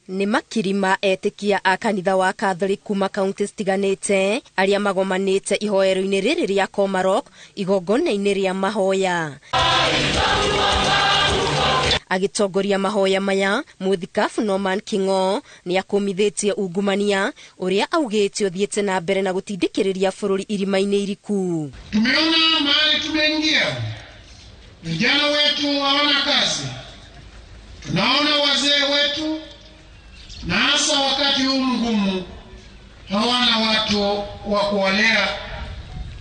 Nĩ makiri ma etĩkia a kanitha wa Catholic kuma kaunti citiganĩte arĩa magomanĩte ihoero-inĩ rĩrĩ rĩa Komarok igongona-inĩ rĩa mahoya. Agĩtongoria mahoya maya, Mũthikabu Norman King'o nĩ akũmithĩtie ungumania ũrĩa augĩte ũthiĩte na mbere na gũtindĩkĩrĩria bũrũri irima-inĩ iriku. Tumeona mahali tumeingia, vijana wetu hawana kazi, tunaona wazee wetu, na hasa wakati huu mgumu hawana watu wa kuwalea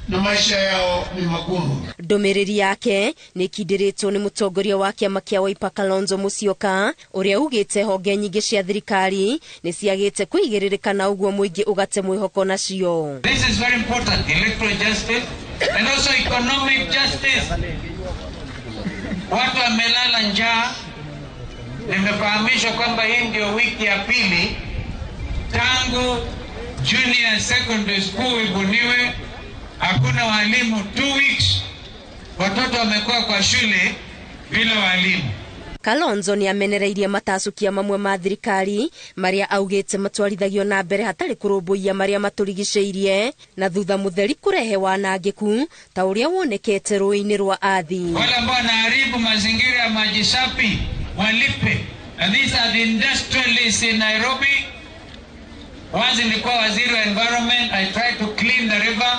na maisha yao ni magumu. Ndũmĩrĩri yake nĩkindĩrĩtwo nĩ mũtongoria wa kĩama kĩa Wiper Kalonzo Musyoka ũrĩa ugĩte honge nyingĩ cia thirikari nĩ ciagĩte kũigĩrĩrĩka na ũguo mũingĩ ũgate mwĩhoko nacio. This is very important, electoral justice and also economic justice. Watu wamelala njaa. Nimefahamishwa kwamba hii ndio wiki ya pili tangu junior secondary school ibuniwe, hakuna walimu. 2 weeks watoto wamekuwa kwa shule bila walimu. Kalonzo nĩ amenereirie matacũkia mamwe ma thirikari marĩa augĩte matwarithagio na mbere hatarĩ kũrũmbũiya marĩa matũrigicĩirie na thutha mũtheri kũrehe wanangĩku ta ũrĩa wonekete rũĩ-inĩ rwa Athi. Wale ambao wanaharibu mazingira ya maji safi walipe. And these are the industrialists in Nairobi. Once nilikuwa waziri wa environment, I tried to clean the river.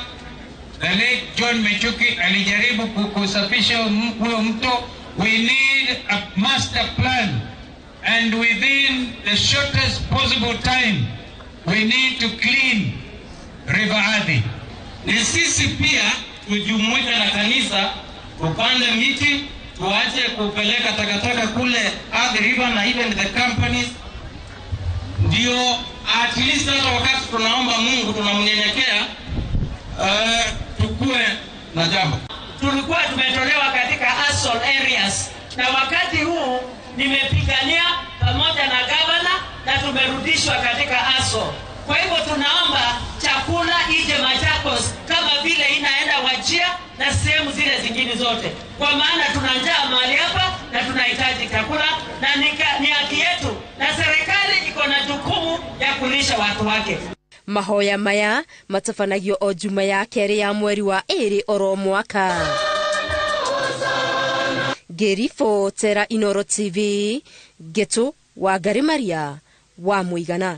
The late John Michuki alijaribu kusafisha huo mto. We need a master plan, and within the shortest possible time we need to clean River Athi. Ni sisi pia tujumuike na kanisa, tupande miti, tuache kupeleka takataka kule Athi River na even the companies, ndio at least hata wakati tunaomba Mungu tunamnyenyekea, tukue na jambo. Tulikuwa tumetolewa katika ASAL areas, na wakati huu nimepigania pamoja na governor na tumerudishwa katika ASAL. Kwa hivyo tunaomba chakula ije Machakos kama vile inaenda Wajir na sehemu zile zingine zote, kwa maana tuna njaa mahali hapa na tunahitaji chakula, na ni haki yetu, na serikali iko na jukumu ya kulisha watu wake. Mahoya maya matabanagio o juma ya kerĩ ya mweri wa ĩrĩ oro mwaka. Ngĩribotera Inooro TV, Ngĩtũ Wangari Maria wa Mũigana.